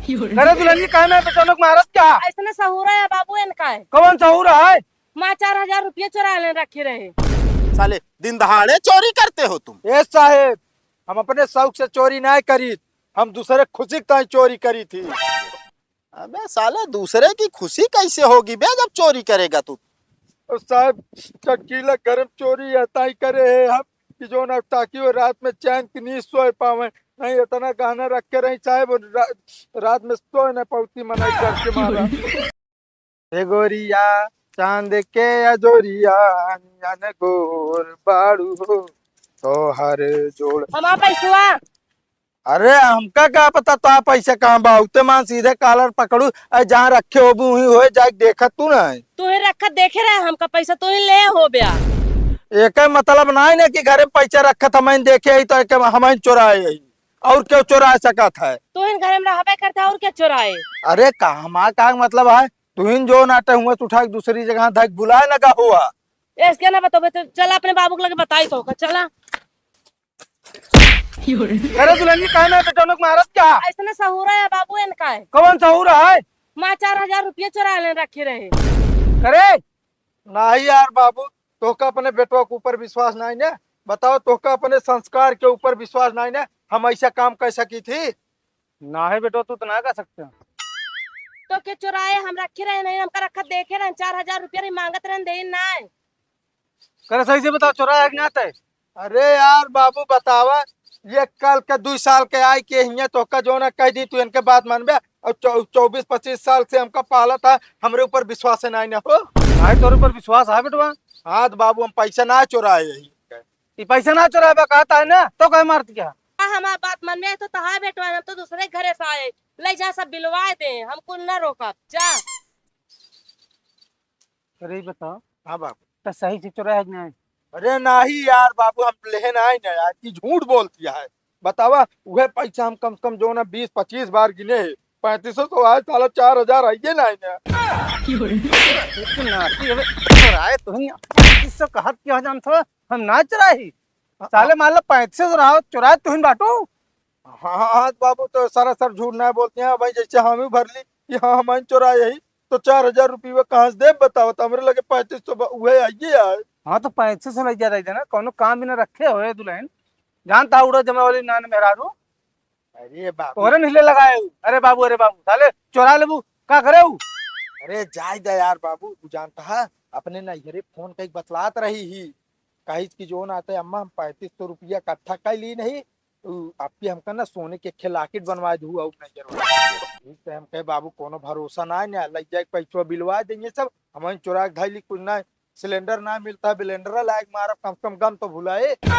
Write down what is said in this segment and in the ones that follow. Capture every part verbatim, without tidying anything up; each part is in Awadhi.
अरे दुल्हन जी, काहे में बेटौनक मारत क्या? ऐसने सहूरा है बाबू इनका है। कौन सहूरा है? माँ चार हजार रुपये चुरा ले रखे रहे। साले, दिन दहाड़े चोरी करते हो तुम। ए साहेब, हम अपने शौक से चोरी नाहीं करीत, हम दूसरे खुशी के ताई चोरी करीत ही। अबे साले, दूसरे की खुशी कैसे होगी बे, जब चोरी करेगा तू? और साहेब, चटकीला गरम चोरी एहताई करे है हम कि जौन अब ताकि वो रात में चैन की नींद सोए पावे। नहीं, इतना गहना रख के रही साहेब, वो रा-, रात में सोए न पौती मनाई डर के मारा। हे गोरिया, चांद के अजोरिया नियन गोर बाड़ू हो, तोहर जोड़। हमार पैसवा। अरे, हमका का पता तोहार पैसा कहाँ बा? उते मान सीधे कॉलर पकड़ू, अरे जहाँ रखे होबू वहीं होए, जाके देखत तू ना है। तू ही रखत देखे रहे, हमका पैसा तू ही ले हो ब्या। एके मतलब ना है ना कि घरे में पैसा रखत हमइन देखे ही तो एके हमइन चोराए ही, और क्यों चोरा सकत है? तू ही घरे में रहबे करता, और क्या चोराए? अरे, का हमार का मतलब है, तू ही जो नाटे हुए, तू उठा के दूसरी जगह धक भुलाए ना का हुआ। इसके ना बताओ, तो चला अपने बाबू के लगे बताई तो का, चला। अरे दुल्हन जी, काहे में बेटौनक मारत क्या? ऐसने सहूरा है बाबू इनका है। कौन सहूरा है? माँ चार हजार रुपये चुरा ले रखे रहे। अरे नहीं यार बाबू, तोहका अपने बेटवा के ऊपर विश्वास नहीं ने। बताओ, तोहका अपने संस्कार के ऊपर विश्वास नहीं ने, हम ऐसा काम कर सकी थी? ना है बेटवा, तू तो ना कर सकते। तो के चुराए हम रखे रहे नहीं, हमका रखा देखे रहे, चार हजार रुपया रही मांगत रहे, देइन ना। करे सही से बताओ, चुराए है कि ना तय? अरे यार बाबू बतावा, ये कल के दुई साल के आई के हियाँ तोहका जो ना कह दी, तू इनके बात मानबे? और चौ-, चौबीस पच्चीस साल से हमका पालत है, हमरे ऊपर विश्वास है नहीं ना हो। भाई तोरे ऊपर विश्वास है बेटवा। हाँ तो बाबू हम पैसा ना चुराए यही। ये पैसा ना चुराए बा कहता है ना, तो कहे मारत क्या? हाँ, हमार बात मन में तो तहा बेटवा, हम तो दूसरे घरे से आए, ले जा सब बिलवा दे, हम कुल ना रोकब, जा। अरे बताओ। हाँ बाबू। तो सही से चुराए है कि नहीं? अरे नहीं यार बाबू, हम लेहे नहीं ना यार, कि झूठ बोलती है। बतावा, उहे पैसा हम कम से कम जो ना बीस पच्चीस बार गिने है, पैंतीस सौ तो आज साला चार हजार आइए ना है ना। एक नाती अबे चुराए तो ही, पैंतीस सौ कहत क्या जानत हो, हम ना चुराई। साले मान लो पैंतीस सौ रहा, चुराए तो ही बाटू। हाँ, हाँ, हाँ, बाबू, तो सरासर झूठ ना बोलते हैं भाई, जैसे हम ही भर ली कि हाँ, हमारे चोरा यही, तो चार हजार रुपये कहाँ से देब बताओ, तो हमरे लगे पैंतीस सौ बा-, उहे आइए यार। हाँ, तो पैंतीस सौ लग जाता है ना, कौनो काम भी ना रखे होए दुल्हन, जानता उड़ा जमा वाली नान मेहरारू। अरे बाबू। तोहरे हिले लगाए हूँ। अरे बाबू, अरे बाबू, साले चोरा लेबू, का करे हूँ? अरे जाय दे यार बाबू, तू जानता है, अपने नैहरे फोन कई बतलात रही ही, कही कि जो ना आते अम्मा, हम पैंतीस सौ रुपया इकट्ठा कर ली नहीं, उ आपकी हमका ना सोने के एक ठे लॉकेट बनवा दू और नैहर वाला। ठीक है, हम कहे बाबू कोनो भरोसा ना है ना, लग जाए पैसवा बिलवा देंगे सब, हम चुरा के धैली कुछ ना, सिलेंडर ना मिलता है, ब्लेंडर लायक मारब, कम से कम गम तो भुलाए। इतना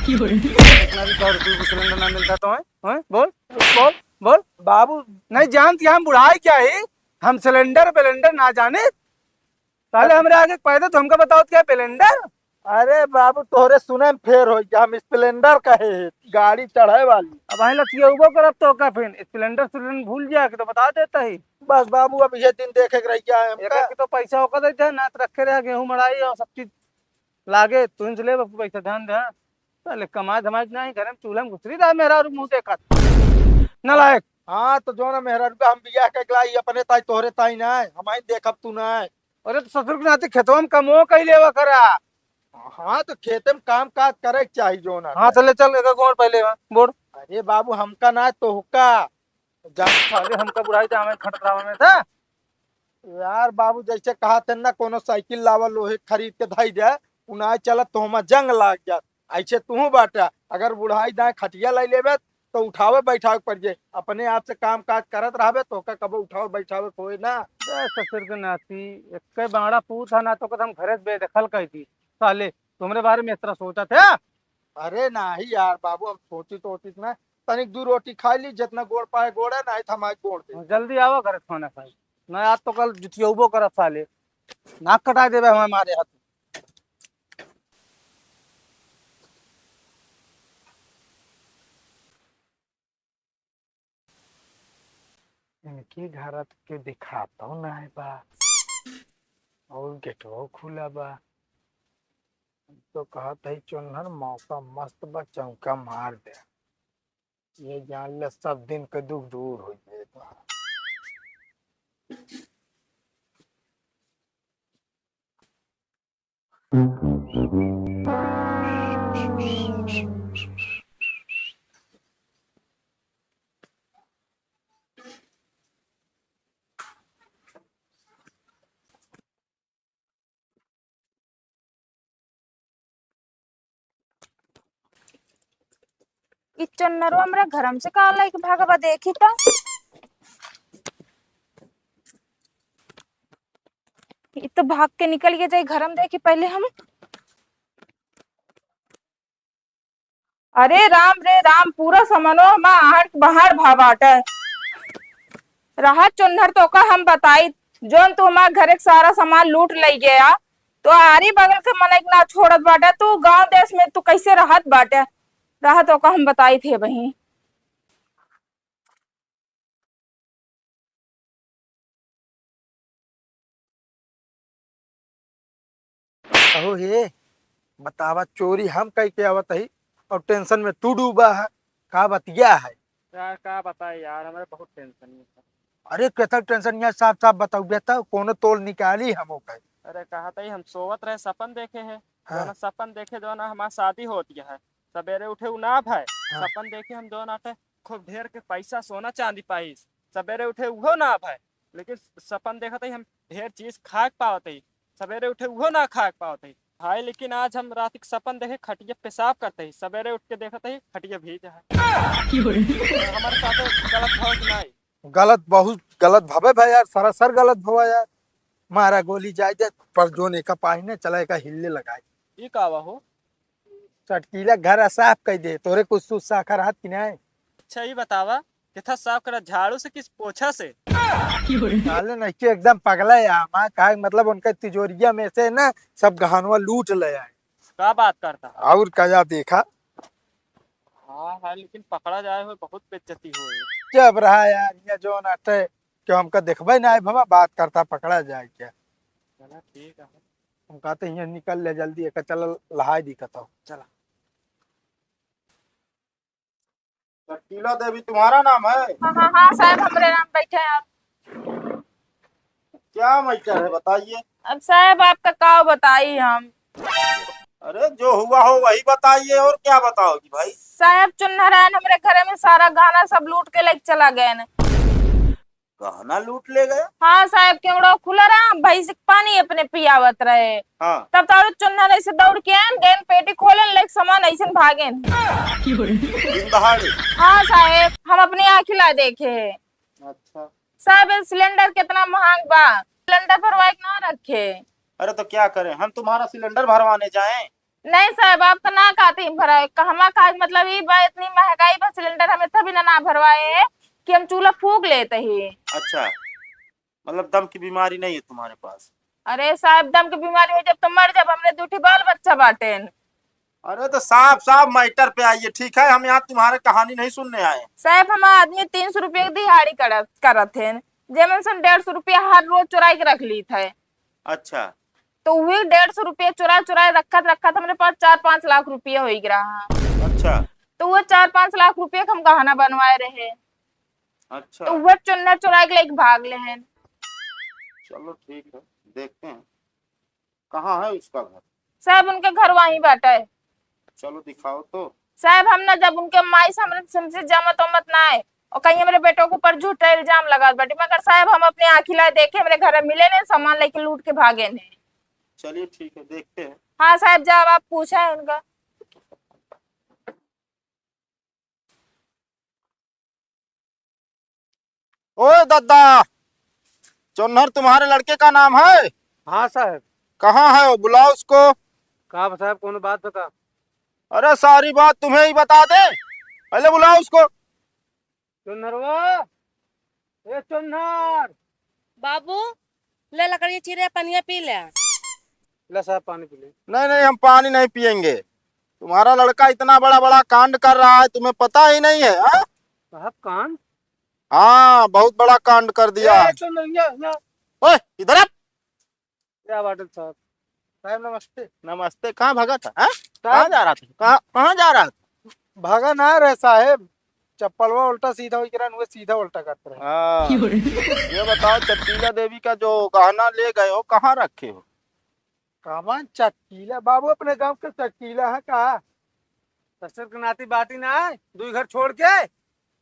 भी दस रुपये की सिलेंडर ना मिलता तो है, हैं? बोल, बोल, बोल। बाबू नहीं जानती हम बुढ़ाई क्या है, हम सिलेंडर ब्लेंडर ना जाने, साले हमरे आगे पैदा तो हमका बताओ क्या ब्लेंडर? अरे बाबू, तोहरे सुने में फेर हो गया, हम स्प्लेंडर कहे है, गाड़ी चढ़े वाली। अब वहीं लतियउबो करब तो का फिर स्प्लेंडर स्प्लेंडर भूल जाए के तो बता देता ही। बस बाबू, अब ये दिन देखे के रह गया है हमका। एकर के तो पैसा ओकर देते हैं, नात रखे रहे, गेहूं मड़ाई और सब चीज लागे, तुम से ले पैसा, ध्यान दे, हाँ। साले कमाए धमाए के नाही, घरे में चूल्हा में घुसरी रहा, मेहरारू मुंह देखत। नालायक। हाँ, तो जो ना मेहरारू का हम बियाह के लाई, अपने ताई तोहरे ताई ना है, हमारी देखब तू ना है। अरे, तो ससुर के नाते खेतवा में कमो कई लेवा करा। हाँ, तो खेते में काम काज करे के चाही जो ना। हाँ, चले चल, एक गोड़ पहले वहाँ, बोड़। अरे बाबू, हमका ना, तोहका। जा। साले, हमका बुढ़ाई था, हमें खटरावा में था। यार बाबू, जैसे कहा थे ना, कोनो साइकिल लावा, लोहे खरीद के धाई दे, उनाय चलत तो हमा जंग लाग जात। ऐसे तू बाटा, अगर बुढ़ाई दाए खटिया लाई लेबे, तो उठावे बैठावे के पड़ जाए। अपने आप से काम काज करत रहबे, तो का कबो उठावे बैठावे कोई ना। ए, ससुर के नाती, एक बांगड़ा पूत है ना, तो हम घरे से बेदखल कर दी। साले, तुम्हारे बारे में इस तरह सोचा थे? अरे नाही यार बाबू, हम सोची तो होती ना, तनिक दू रोटी खा ली, जितना गोड़ पाए गोड़ है, नाही तो हमारे गोड़ दे। हाँ, जल्दी आवा घर खाना खाई, ना आज तो कल जुतियौबो करब साले, नाक कटाई देबे हमारे मारे हाथ। इनकी घर के दिखातो नहीं बा, और गेटवो खुला बा। तो कहत है चोन्हर मौका मस्त बा, चौका मार दे। ये जान ले सब दिन के दुख दूर हो जाए। ई चुन्नरो हमरे घरम से का लइके भागबा, देखी त। ई तो भाग के निकल गया, जाई घरम देखी पहले हम। अरे राम रे राम, पूरा समनवा हमार आहड़ के बहार भा बाटे। रहा चुन्नर, तोका हम बताई, जौन तू हमार घरे के सारा सामान लूट लइ गया, तो आरी बगल के मनई के ना छोड़त बाटे। तू गांव देश में तू कैसे रहत बाटे? रहा तोका हम बताई थे बही। अहो हे, बतावा, चोरी हम कइ के आवत हई और tension में तू डूबा है, का बतिया है? यार, का बताई यार, हमरे बहुत tension में है। अरे, केतना tension है, साफ साफ बताउबे त, कोनो तोल निकाली हम ओके। अरे, कहत हई हम सोवत रहे, सपन देखे है, हाँ। जौन सपन देखे, जौन हमार शादी होत है, सबेरे उठे उ ना भय, हाँ। सपन देखे हम जौन आटे खूब ढेर के पैसा, सोना, चांदी पाइस, सबेरे उठे उहो ना भय, लेकिन सपन देखत हई हम ढेर चीज खाए के पावत हई, सबेरे उठे उहो ना खाए के पावत हई भाई। लेकिन आज हम रात के सपन देखे खटिया पेशाब करत हई, सबेरे उठ के देखत हई खटिया भीज है। हमारे साथ गलत भवा कि नाई? गलत, बहुत गलत भवे भाई यार, सरासर गलत भवा यार। मारा गोली जाए दे, पर जोन एका पाही ने चला एका हिल्ले लगाए। ई का बा हो? चटकीला घर साफ कइ दे, तोरे कुछ सूत साखा रहत कि नाई? अच्छा, ई बतावा, केथा साफ करा, झाड़ू से कि पोछा से? साले नहीं के एकदम पगला है, हमार का मतलब उनके तिजोरिया में से ना सब गहनवा लूट ले आए। का बात करता है? और का, या देखा। हाँ, हाँ, लेकिन पकड़ा जाए हो, बहुत बेइज्जती हो। चुप रहा यार, ये जो नाटे, क्यों हमका देखबे ना आए, भवा बात करता, पकड़ा जाए क्या? चला, ठीक है। हम कहते हैं, निकल ले जल्दी, एक चल लहाई दी कतो। चला। चटकीला देवी तुम्हारा नाम है? हाँ, हाँ, हाँ, साहब, हमरे नाम बैठे हैं आप। क्या मैटर है, बताइए। अब साहब, आपका का बताई हम? अरे, जो हुआ हो वही बताइए, और क्या बताओगी भाई? साहब, चुन्नर आयन हमरे घरे में सारा गहना सब लूट के लेके चला गए न। गहना लूट ले गया? हाँ साहब, केवड़ो खुला रहा, भैंस के पानी अपने पियावत रहे। हाँ। तब तारू चुन्नर ऐसे दौड़ के आयन, गएन पेटी खोलेन, लेके सामान ऐसे भागेन। दिन दहाड़े? हाँ साहब, हम अपनी आँखी ला देखे। अच्छा। साहब, ये सिलेंडर कितना महंग बा, सिलेंडर भरवाए के ना रखे। अरे तो क्या करें, हम तुम्हारा सिलेंडर भरवाने जाएं? नहीं साहब, आप तो ना कहते ही भराए, कहमा का मतलब ई बा, इतनी महंगाई बा, सिलेंडर हमें तभी ना, ना भरवाए हैं कि हम चूल्हा फूक लेते ही। अच्छा, मतलब दम की बीमारी नहीं है तुम्हारे पास? अरे साहब, दम की बीमारी हो जब तो मर जब, हमरे दू ठी बाल बच्चा बाटेन। अरे तो साफ साफ मैटर पे आइए, ठीक है? हम यहाँ तुम्हारे कहानी नहीं सुनने आए। साहब, हम आदमी तीन सौ रुपये की दिहाड़ी करत, करत हैं, जेमन से डेढ़ सौ रुपया हर रोज चुराई के रख ली थे। अच्छा। तो वही डेढ़ सौ रुपया चुरा चुरा रखत रखत हमरे पास चार पाँच लाख रुपया हो ही रहा। अच्छा। तो वो चार पाँच लाख रुपया के हम गहना बनवाए रहे। अच्छा। तो वो चुन्नर चुरा के लेके भाग ले हैं। चलो ठीक है, देखते हैं। कहाँ है उसका घर? साहब, उनके घर वहीं बाटे। चलो दिखाओ तो। साहब, हम ना जब उनके माई से हमरे से हमसे जमत उमत ना है, और कहीं हमरे बेटों के ऊपर झूठा इल्जाम लगात बाटी, मगर साहब, हम अपने आँखी लाए देखे, हमरे घर में मिले नहीं, सामान लेके लूट के भागे नहीं। चलिए ठीक है, देखते हैं। हाँ साहब, जब आप पूछा है उनका। ओए दद्दा, चोन्हर तुम्हारे लड़के का नाम है? हाँ साहब। कहाँ है वो? बुलाओ उसको। का बा साहब, कौनो बात बा का? अरे सारी बात तुम्हें ही बता दे, पहले बुलाओ उसको। चोन्हरवा, ए चोन्हर। बाबू, ले लकड़िया चीरे, पनिया पी ले। ले साहब, पानी पी ले। नहीं, नहीं, हम पानी नहीं पिएंगे। तुम्हारा लड़का इतना बड़ा बड़ा कांड कर रहा है, तुम्हें पता ही नहीं है, हाँ? साहब, कांड? हाँ, बहुत बड़ा कांड कर दिया। ए, सुन, यहाँ, यहाँ। ओए, इधर आ। क्या बात है साहब? साहब, नमस्ते। नमस्ते। कहाँ भागा था, हाँ? साहब। कहाँ जा रहा था? कहाँ, कहाँ जा रहा था? भागा ना रहे साहब, चप्पलवा उल्टा सीधा होइ गिरा, उहे सीधा उल्टा करत रहे। हाँ। ये बताओ, चटकीला देवी का जो गहना ले गए हो, कहाँ रखे हो? कवन चटकीला बाबू, अपने गाँव के चटकीला है का? ससुर के नाती बाटी ना है, दुई घर छोड़ के।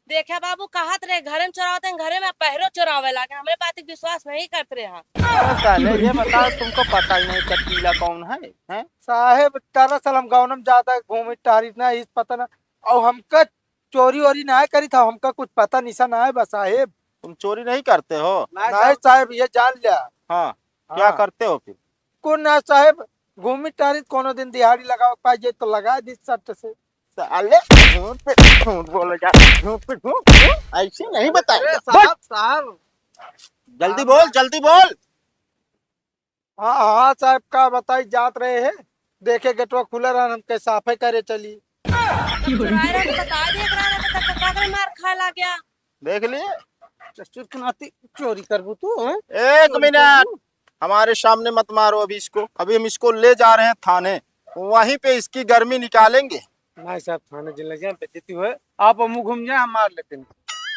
देखे बाबू, कहत रहे घरे में चोरावत हैं, घरे में बहरो चोरावे लागे। हमरे बात के विश्वास नहीं करत रहे हैं। अरे साले, ये बताओ, तुमको पता ही नहीं चटकीला कौन है, हैं? साहेब, दरअसल हम गाँव में ज्यादा घूमी टहरी ना, इस पता ना। और हमका चोरी वोरी ना करी था, हमका कुछ पता निशा ना है बा साहेब। तुम चोरी नहीं करते हो? ना नहीं साहेब। साहेब, ये जान लिया। हाँ, क्या हाँ। करते हो फिर? कुछ ना साहेब, घूमी टहरी, कोनो दिन दिहाड़ी लगावे के पाए जे तो लगा दी सट से। साले, झूठ पे झूठ बोलेगा, झूठ पे झूठ, झूठ, ऐसे नहीं बताएगा। अरे साहब, बोल। साहब। जल्दी बोल, जल्दी बोल। हाँ, हाँ साहब, का बताई, जात रहे हैं, देखे गेटवा खुला रहा, हम कहे साफे करे चली। तब चुराए रहा तो बता दे, एकरा ना तो तब का करे मार खाए लाग गया। देख लिए? ससुर के नाती चोरी करबू तू, हैं? एक चोरी मिनट, करबू? हमारे सामने मत मारो अभी इसको, अभी हम इसको ले जा रहे हैं थाने, वहीं पे इसकी गर्मी निकालेंगे। नहीं साहब, थाने जिन लगे हैं, बेइज्जती हुए, आप मुँह घूम जाए, हम मार लेते हैं।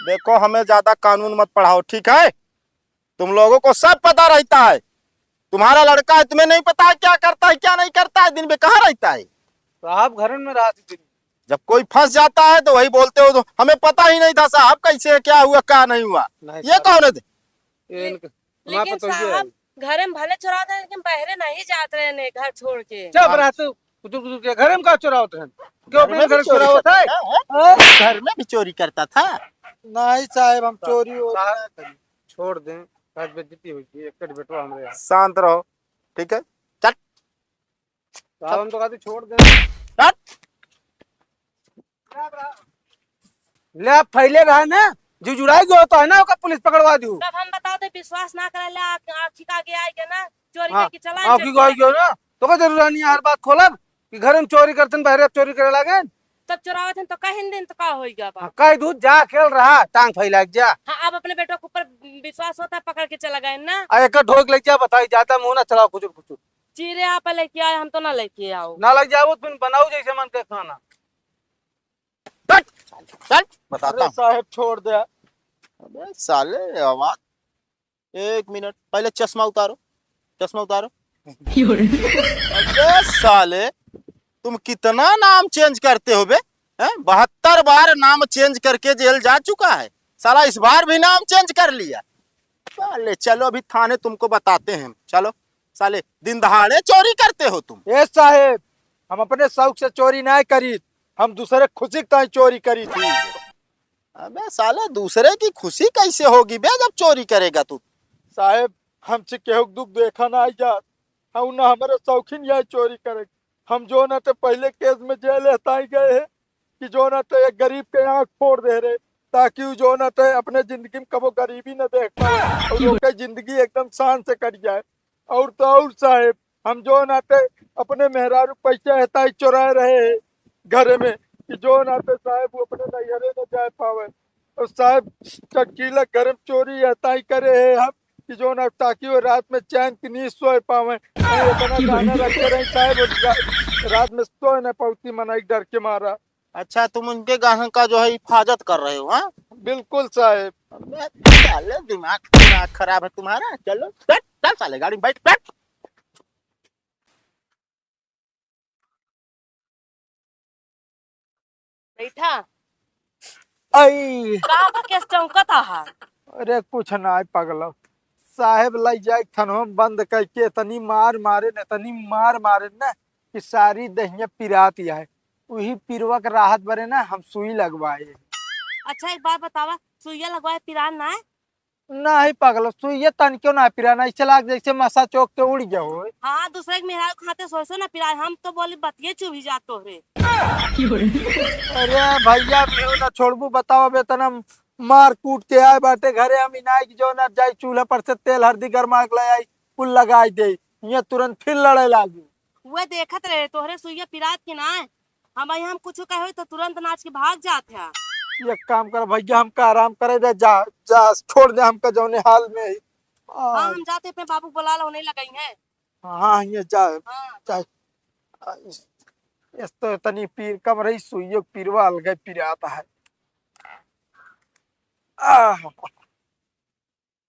देखो, हमें ज्यादा कानून मत पढ़ाओ, ठीक है? तुम लोगों को सब पता रहता है। तुम्हारा लड़का है, तुम्हें नहीं पता है क्या करता है, क्या नहीं करता है, दिन में कहाँ रहता है? साहब, घर में रहा दिन। जब कोई फंस जाता है तो वही बोलते हो, तो हमें पता ही नहीं था साहब, कैसे है, क्या हुआ, क्या नहीं हुआ। नहीं ये साहब। कौन है? ये ले-, इनका, हमारे लेकिन पास तो ये है। साहब, घर में भले चुरा दे, लेकिन बहरे नहीं जात रहे ने घर छोड़ के। चुप हाँ। रहा तू, कुतुर कुतुर के घर में का चुरावत रहन? क्यों घर अपने में घर भी चोरी चुरावत करता है? था, हैं? हाँ? घर में भी चोरी करता था? नहीं साहब, हम चोरी वोरी साहब, ना करी। छोड़ दें, आज बेइज्जती होगी, एक बेटवा हमरे यहाँ। शांत रहो, ठीक है? चट। साहब, हम तो कहते छोड़ दें। चट। ले, आप फैले रहा ना, जो जुड़ाई गयो तो है ना, ओका पुलिस पकड़वा दियो। तब हम बताओ तो विश्वास ना करे ले, आ-, आँखी का आगे आई गया ना, चोरी हाँ, करके चला आँखी जाए। को आई गयो ना, तो का जरूर नहीं हर बात खोलब कि घर में चोरी करते हैं, बहरे चोरी करे लागे। तब चोरावत हैं तो कहिन दिन तो का होई गया बा? हाँ, कह दू, जा खेल रहा, टांग फैला के जा। हाँ, अब अपने बेटवा के ऊपर विश्वास होता है, पकड़ के चला गए ना। आ, एक ढोक लेके जा, बताई, ज्यादा मुंह ना चलाओ, खुचुर खुचुर। चीरे आप लेके आए, हम तो ना लेके आओ। ना लग जाओ, तुम बनाओ जैसे मन के खाना। चल, चल, बताता अरे हूँ। साहेब, छोड़ दे। अबे साले, आवाज, एक मिनट, पहले चश्मा उतारो, चश्मा उतारो। अबे साले, तुम कितना नाम change करते हो बे? हैं? बहत्तर बार नाम change करके जेल जा चुका है साला, इस बार भी नाम change कर लिया। साले, चलो अभी थाने तुमको बताते हैं, चलो। साले, दिन दहाड़े चोरी करते हो तुम। ए साहेब, हम अपने शौक से चोरी नाहीं करीत, हम दूसरे खुशी के ताईं चोरी करीत ही। अबे साले, दूसरे की खुशी कैसे होगी बे जब चोरी करेगा तू? साहेब, हमसे केहू के दुख देखा नाहीं जात, हम ना हमरे शौकीन यह चोरी करे। हम जो ना ते पहले case में जेल है ताईं गए हैं, कि जो ना ते एक गरीब के आँख फोड़ दे रहे, ताकि वो जो ना ते अपने जिंदगी में कबो गरीबी न देख पावे और ओकर जिंदगी एकदम शान से कट जाए। और तो और साहेब, हम जो ना ते अपने मेहरारू पैसा है ताई चुराए रहे हैं घरे में, कि जो ना ते साहेब वो अपने नैहरे न जाए पावे। और साहेब, चटकीला घर में चोरी है ताई करे है हम, कि जो ना ताकि वो रात में चैन की नींद सोए पावे। और इतना गाना रखे रहे साहेब, और रा-, रात में सोए न पावती मनई डर के मारा। अच्छा, तुम उनके गहन का जो है हिफाजत कर रहे हो, हाँ? बिल्कुल साहेब। अबे साले, दिमाग, दिमाग खराब है तुम्हारा। चलो, चल, चल साले, गाड़ी में बैठ, बैठ। बैठा। आई। का बा, केस चौंकत आहा? अरे कुछ ना, आई पगला। साहेब लाई जाए थनवा में बंद करके इतनी मार मारे न, इतनी मार मारे न कि सारी दहिया पिरात आए। उही पिरवा के राहत बरे ना हम सुई लगवाए। अच्छा, एक बात बतावा, सुइया लगवाए पिरान ना है? नहीं पगलो, सुइया तनिको ना पिरान, ऐसे लाग जैसे मसा चौक के उड़ गया हो। हाँ, दूसरे के मेहरारू खाते सोचो ना पिराए, हम तो बोली बतिये चुभी जा तोहरे। अरे भैया, मेहू ना छोड़बू, बताओ, अब इतना मार कूट के आए बाटे घरे, हम इनाई की जो ना जाई चूल्हा पर से तेल हरदी गरमा के ले आई, कुल लगाई दे, ये तुरंत फिर लड़े लागी। उहे देखत रहे तोहरे सुइया पिरात की ना, हम आई हम कुछ कहे तो तुरंत नाच के भाग जात है। एक काम कर भैया, हमका आराम करे दे, जा, जा, छोड़ दे हमका जौने हाल में है। हाँ, आ, हम जाते अपने बाबू बुला लो, नहीं लगाई है। हाँ, ये जा, हाँ। जा। आ, इस, इस तो तनी पीर कम रही, सुइयो पीरवा अलगे पिरात है। आह,